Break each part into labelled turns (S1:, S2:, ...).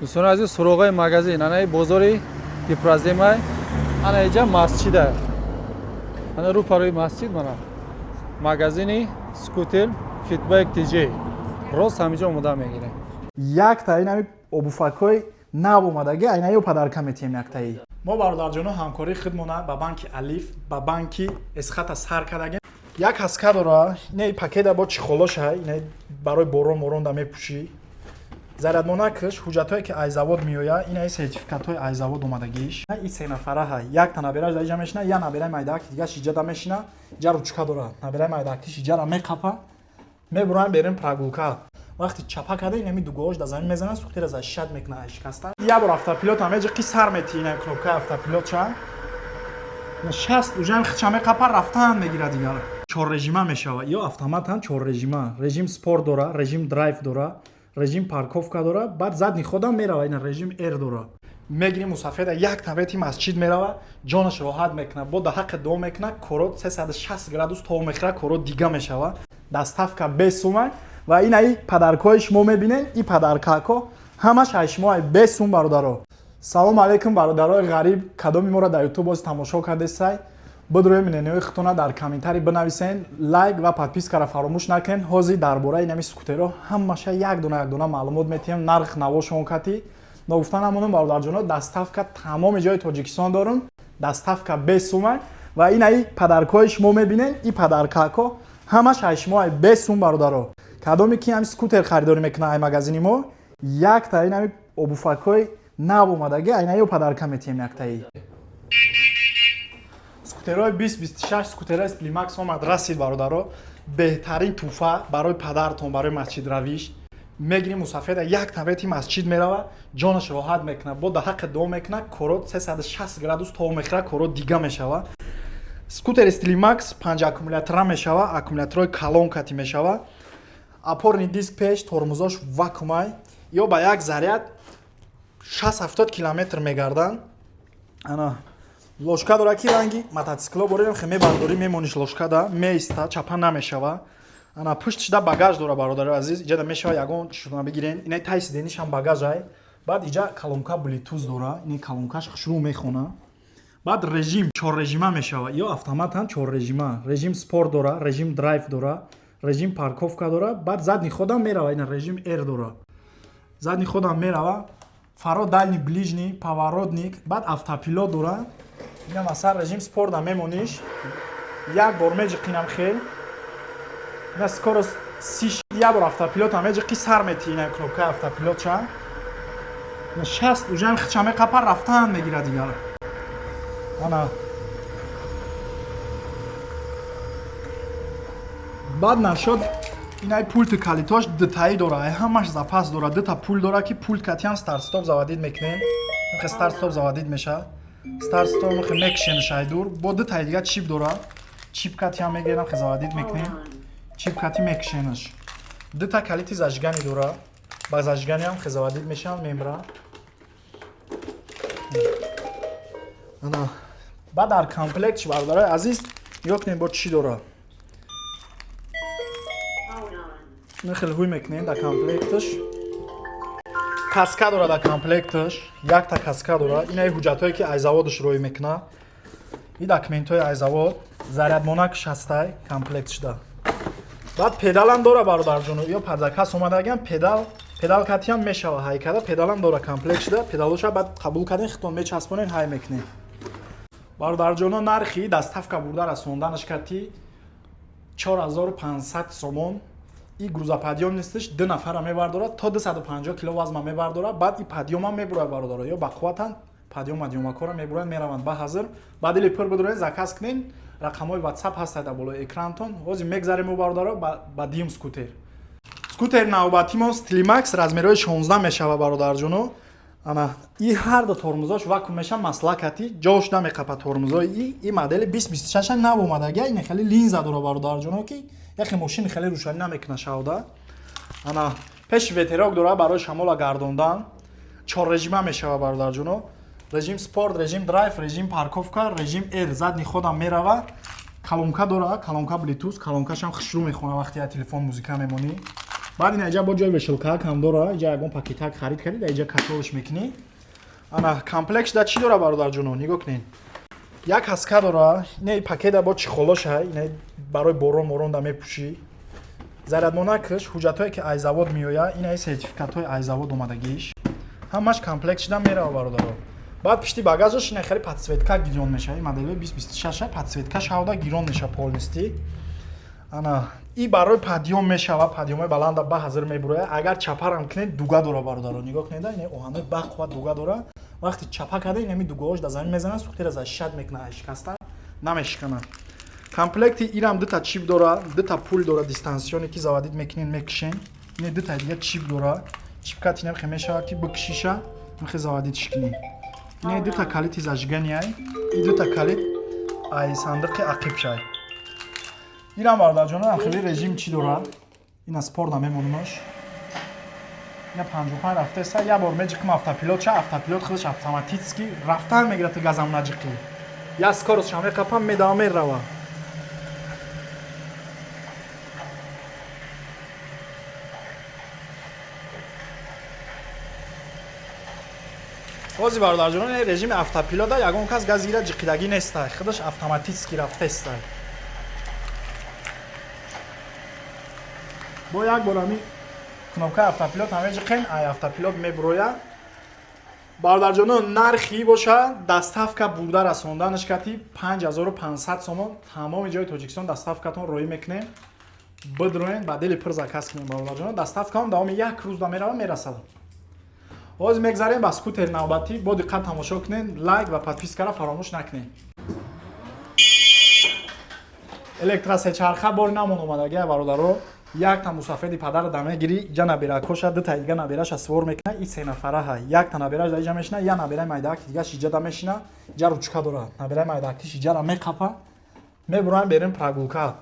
S1: Дӯстони азиз, суроғаи магазин анаи бозори Днепроземай, ана иҷа масҷида, ана рӯ парои масҷид мана магазини скутер Фитбайк TJ, рост ҳамиҷа омода мегирем.
S2: Якта инами обуфакҳои нав омадаги, айнаё подарка метиҳем яктаи. Мо, бародарҷоно, ҳамкории худмона ба банки Алиф, ба банки Эсхата сар кардагем. Як ҳаска дора, инаи пакета бо чехолоша, инаи барои борон моронда мепӯшӣ. Зарядмонакаш, ҳуҷҷатҳое ки ай завод меояд, инаи сертификатҳои ай завод омадагиш. И се нафара ҳай, якта набераш дар иҷа мешина, я набераи майдаки дигаш иҷада мешина, иҷа ручка дора, набераи майдакиш иҷара меқапа, мебурам берем прогулка. Вақти чапа карда, инами дугоҳош дар замин мезанад, сухтера защищать мекунад ай шикаста. Як бор автопилот ҳам меҷи, қи сар мети, ина кнопкаи автопилотча шаст ужам хича меқапа, рафтан мегира дигар. Чоррежима мешава, ё автоматан чоррежима: режим спорт дора, режим драйв дора, режим парковка дора, баъд задний ходам мерава, ина режим р дора. Мегири мусафеда, як тавети масҷид мерава, ҷонаш роҳат мекунад, бо да ҳаққи дуо мекунад, коро 360 градус тов мехӯра, коро дига мешава. Доставка без сума ва инаи подаркҳои шумо мебинед, и подаркако ҳамаш ай шумо ай без сум. Бародаро, салом алейкум, бародарои ғариб, кадоми моро дар Ютуб боз тамошо кардесай, бидрои мнениҳои худтона дар комментарий бинависен, лайк ва подпискаро фаромӯш накунед. Ҳозир дар бораи инами скутерҳо ҳамаша як дона як дона маълумот метиҳем, нарх навошон кати. Ногуфта намонам, бародарҷоно, доставка тамоми ҷои Тоҷикистон дорум, доставка без сума ва инаи подаркҳои шумо мебинед, и подаркако ҳамаш ай шумо ай без сум. Бародаро, кадоме ки ҳами скутер харидорӣ мекунад ай магазини мо, якта инами обуфакҳои нав омадаги, айнаё подарка метиҳем яктаи. Скутерҳои 2026, скутерҳои Сплимакс омад расид. Бародаро, беҳтарин тӯҳфа барои падартон, барои масҷидравиш. Мегири мусафеда, як тавети масҷид мерава, ҷонаш роҳат мекунад, бо да ҳаққи дуо мекунад, коро 360 градус тов мехӯра, коро дига мешава. Скутери Стилимакс панҷ аккумулятора мешава, аккумуляторҳои калон кати мешава, опорный диск пеш, тормозош вакуумай, ё ба як заряд 60-70 километр мегарданд. Ана ложка дора, ки ранги мотоцикло борем, хе мебардорӣ, мемониш ложкада, меиста, чапа намешава. Ана пуштишда багаж дора, бародари азиз, иҷада мешава ягон чизона бигирен, инаи тай сиденишам багажай. Баъд иҷа колонка блютуз дора, ини колонкаш хушрӯ мехона. Баъд режим чоррежима мешава, ё автоматан чоррежима: режим спорт дора, режим драйв дора, режим парковка дора, баъд задний ходам мерава, ина режим р дора, задний ходам мерава, фаро дальний, ближний, поворотник, баъд автопилот дора. Ина масалан режим спорта мемониш, як бор меҷиқинам хел, ина скорость си, як бор автопилотам меҷиқи, сар мети, ина кнопкаи автопилотча шаст ужам хича меқапа, рафтан мегира дигар. Ана баъд нашод, инай пулти калитош дутаи дора, ай ҳамаш запас дора, дута пул дора, ки пулт катиам старт-стоп заводить мекунем, хе старт-стоп заводить мешавад, старт-стоп хе мекушенш ай дур, бо дутаи дига чип дора, чип катиам мегирам, хе заводить мекунем, чип кати мекушенш. Дута калити зажигание дора, ба зажиганиам хе заводить мешаванд, мемра. Ана баъд дар комплектш, бародарои азиз, нигоҳ кунем, бо чӣ дора. Ина хеле ҳуй мекунем, дар комплекташ каска дора, дар комплекташ якта каска дора. Инаи ҳуҷҷатҳое ки ай заводаш роӣ мекунад, и документҳои ай завод, зарядмонакш ҳастай комплект шуда. Баъд педалам дора, бародарҷоно, ё падзакас омадагиам, педал, педал катиам мешава ҳай када, педалам дора комплект шуда. Педалоша баъд қабул карден, хитон мечаспонен, ҳай мекунем. Бародарҷоно, нархи доставка бурда расонданаш кати 4500 сомон. И грузоподъём нестиш, ду нафара мебардорад, то 250 кило вазма мебардорад. Баъд и подъёмам мебурад, бародаро, ё бақувватан подъём мадёмакора мебурад, мераванд. Ба ҳазир ба дили пур бидурен, заказ кунен, рақамҳои WhatsApp ҳастад дар болои экрантон. Ҳозир мегзарем, бародаро, ба дим скутер. Скутер навбатимон Стилимакс, размерҳои 16 мешава, бародарҷоно. Ана и ҳар ду тормозош вакуум меша, маслакати ҷош намеқапа тормозои. И модели 2026 нав омадага, ин хеле линза дора, бародарҷоно, ки яхе мошини хеле рӯшанӣ намекуна шавда. Ана пеши ветерок дора барои шамола гардондан. Чоррежима мешава, бародарҷоно: режим спорт, режим драйв, режим парковка, режим р, задний ходам мерава. Колонка дора, колонка блютуз, колонкашам хушрӯ мехона, вақте я телефон музика мемонӣ. Баъд ина иҷа бо ҷои вешалкаак ҳам дора. Иҷа ягон пакетак харид кардӣ, дар иҷа католш мекунӣ. Ана комплект шуда чӣ дора, бародарҷоно, нигоҳ кунед. Як ҳаска дора, ина пакета бо чехолоша, ина барои борон морон да мепӯшӣ. Зарядмонакаш, ҳуҷҷатҳое ки ай завод меояд, ина сертификатҳои ай завод омадагиш. Ҳамаш комплект шуда мерава, бародаро. Баъд пишти багажаш ина хеле подсветка гирён мешава. Ин модели 2026 подсветка шавда гирён мешава полностью. Ана и барои подъём мешава, подъёмои баланда ба ҳазир мебурояд. Агар чапарам кунед, дуга дора, бародаро. Нигоҳ кунед, ина оҳанои бақувват дуга дора. Вақти чапа карда, инами дугаҳош дар замин мезанад, сухтера защищать мекунад, ай шикаста намешиканад. Комплекти ирам дута чип дора, дута пульт дора дистанционный, ки заводить мекунед, мекушен. Ина дута дига чип дора. Чипка тинам хе мешава ки бикшиша, мехе заводитьш кунӣ. Ина дута калити зажигания, и дута калит ай сандиқи ақибшай. Ирам, бародарҷонам, хеле режим чӣ дора? Ина спорт намемонумаш. Ина 55 рафтеса, як бор меҷиқим автопилот ша, автопилот худаш автоматически рафтан мегирад, газам наҷиқӣ. Я скорость ша меқапам, медава, мерава. Ҳозир, бародарҷонон, режими автопилота, ягон кас газ гира ҷиқидагӣ неста, худаш автоматически рафтеста. Бо як бор ами кнопкаи автопилот ҳаме ҷиқем, ай автопилот мебуроя. Бародарҷонон, нархи боша, доставка бурда расонданаш кати 5500 сомон, тамоми ҷои Тоҷикистон доставкатон роӣ мекунем. Бидроен, ба дили пур заказ кунем, бародарҷонон. Доставкаон давоми як рӯз да мерава, мерасад. Ҳозир мегзарем ба скутери навбатӣ. Бо диққат тамошо кунед, лайк ва подпискаро фаромӯш накунед. Электросечарха бори намон омадагия, бародаро. Якта мусафеди падара да мегирӣ, иҷа набиракоша, дута дига набираша свор мекуна, и се нафараҳа. Якта набираш да иҷа мешина, я набираи майдаки дигаш иҷа да мешина, иҷа ручка дора. Набираи майдакиш иҷара меқапа, мебурам берем прогулка.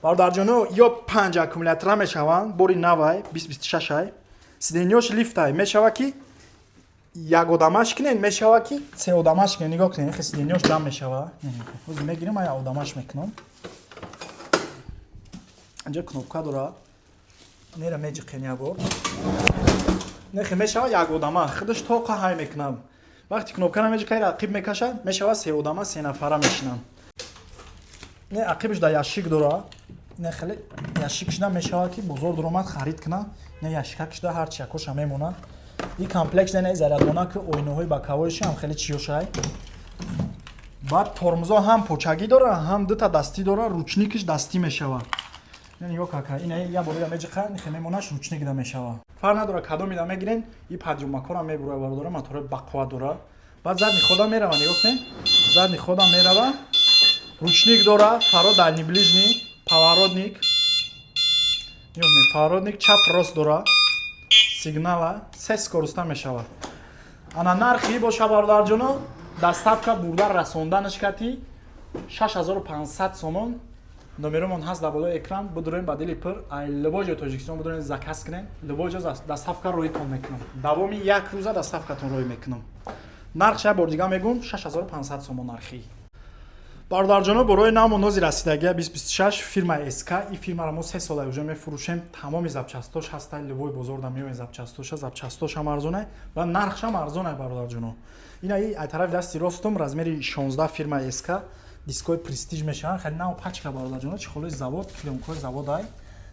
S2: Бародарҷоно, ё панҷ аккумулятора мешаванд, бори навай, 2026. Сиденьёш лифтай, мешава ки як одамаш кунед, мешава ки се одамаш кунед. Нигоҳ кунед, хе сиденьёш ҷамъ мешава. Ҳозир мегирем, ая одамаш мекунам. Инҷа кнопка дора, нера меҷиқем як бор, нехе мешава як одама, худаш тоқа ҳай мекунам. Вақти кнопкара меҷиқа, ақиб мекашад, мешава се одама, се нафара мешинам. Не, ақибш да ящик дора, не, хеле ящик шуда мешава ки бозор дуромад, харид куна, не, ящикак шуда ҳарчи якоша мемонад. И комплект не зарядмона ки оинаҳои боковойши ҳам хеле чиёшай. Баъд тормозо ҳам почагӣ дора, ҳам дута дастӣ дора, ручникиш дастӣ мешава. Нигоҳ кака, ина як бор меҷиқа, нихе мемонаш, ручник да мешава. Фарқ надора кадоми да мегирен, и подъёмакора мебура, бародора, мотори бақувват дора. Баъд задний хода мерава, нигоҳ кунед, задний хода мерава, ручник дора, фаро дальний, ближний, поворотник, нигоҳ кунед, поворотник чап рост дора, сигнала, се скороста мешава. Ана нархи боша, бародарҷоно, доставка бурда расонданаш кати 6500 сомон. Номеромон ҳаст дар болои экран, бидуроем, ба дили пур ай любой ҷои Тоҷикистон бидуроем, заказ кунем, любой ҷо доставка роитон мекунам. Давоми як рӯза доставкатон роӣ мекунам. Нархш як бор дига мегӯм, 6500 сомон нархи. Бародарҷоно, борои навмо нози расидагия 2026 фирмаи СК. И фирмаро мо 3 сола уже мефурӯшем. Тамоми запчастош ҳаста, любой бозор да меоем, запчастоша, запчастошам арзонай ва нархшам арзонай, бародарҷоно. Ина и ай тарафи дасти ростум размери 16 фирмаи СК, дискои престиж мешаванд, хеле нав пачка, бародарҷоно, чехолои завод, плёнкои завод ай.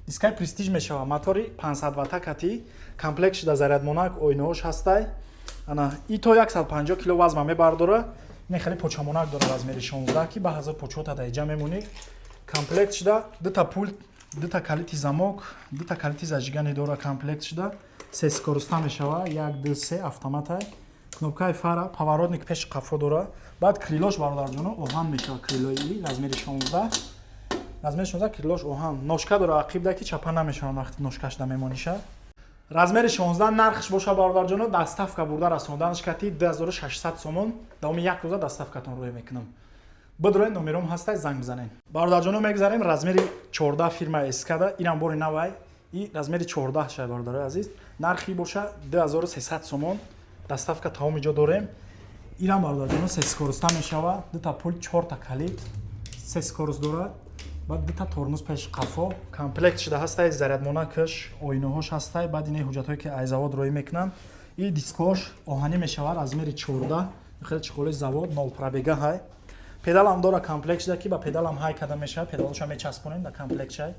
S2: Дискаи престиж мешава, мотори 500 вата кати, комплект шуда зарядмонак, оинаҳош ҳастай. Ана и то 150 кило вазма мебардора. Ин хеле почамонак дора размери 16, ки ба ҳазор почота да иҷа мемонӣ. Комплект шуда дута пульт, дута калити замок, дута калити зажигание дора. Комплект шуда се скороста мешава, як, ду, се, автоматай, кнопкаи фара, поворотник пеши қафо дора. Баъд крылош, бародарҷоно, оҳан мешава, крылои размери 16, размери 16 крылош оҳан, ножка дора ақибда, ки чапа намешаванд вақти ножкаш да мемониша. Размери 16 нархш боша, бародарҷоно, доставка бурда расонданаш кати 2600 сомон, давоми як рӯза доставкатон рӯй мекунам. Бидроен, номером ҳастай, занг бизанед. Бародарҷоно, мегзарем размери 14 фирма СКда. Инам бори навай, и размери 14 шай, бародарои азиз. Нархи боша 2300 сомон, доставка тамоми ҷо дорем. Инам, бародарҷоно, се скороста мешава, дута пульт, чорта калит, се скорост дорад. Баъд дута тормоз пеш, қафо комплект шуда ҳастай, зарядмонакаш, оинаҳош ҳастай. Баъд инаи ҳуҷҷатҳое, ки ай завод роӣ мекунанд. И дискош оҳанӣ мешавад, размери 14, хеле чехоли завод, нол пробега ҳай. Педалам дора, комплект шуда, ки ба педалам ҳай карда мешавад. Педалоша мечаспонем, дар комплект шай,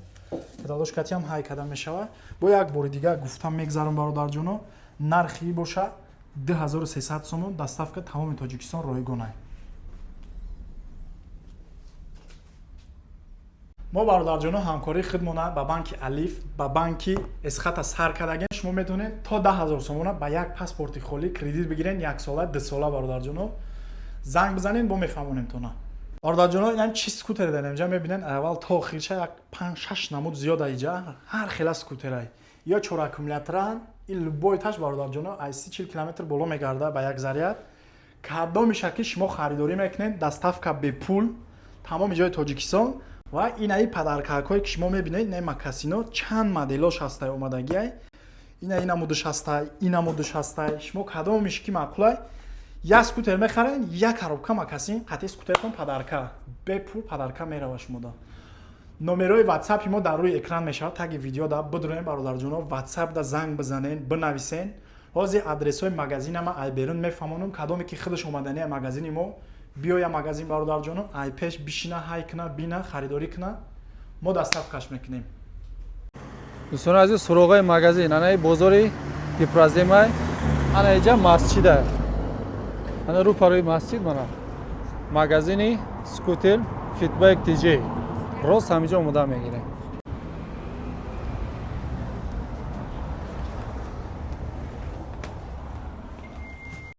S2: педалош катиам ҳай карда мешавад. Бо як бори дигар гуфтам мегзарам, бародарҷоно, нархи боша 2300 сомон, доставка тамоми Тоҷикистон ройгонай. Мо, бародарҷоно, ҳамкории худмона ба банки Алиф, ба банки Эсхата сар кардагем. Шумо метавонед то 10 000 сомона ба як паспорти холӣ кредит бигирен, яксола, дусола. Бародарҷоно, занг бизанед, бо мефаҳмонем тона. Бародарҷоно, инам чи скутер дарем инҷа мебинен, аввал то охирша як панҷ, шаш намуд зиёда. Иҷа ҳар хела скутерай, ё чор аккумуляторан, и любойташ, бародарҷоно, ай 30-40 километр боло мегарда ба як заряд. Кадомиша ки шумо харидорӣ мекунед, доставка бепул тамоми ҷои Тоҷикистон. Ва инаи подаркакҳое, ки шумо мебинед, инаи мокасино чанд моделош ҳастай, омадагиай. Ина ин намудаш ҳастай, ин намудаш ҳастай. Шумо кадомиш ки маъқулай, як скутер мехарен, як коробка мокасин қатъи скутертон подарка, бепул подарка мерава шумода. Номерои ватсапи мо дар рӯи экран мешавад, таги видео да бидроем, бародарҷоно, ватсап да занг бизанен, бинависен. Ҳозир адресҳои магазинама ай берун мефаҳмонам. Кадоме ки худаш омаданияи магазини мо, биёя магазин, бародарҷоно, ай пеш бишина, ҳай куна, бина, харидорӣ куна, мо доставкаш мекунем.
S1: Дӯстони азиз, суроғаи магазин анаи бозори Гипроземай, ана иҷа масҷида, ана рӯ парои масҷид мана магазини скутер Фитбайк TJ, рост ҳамиҷа омода мегирем.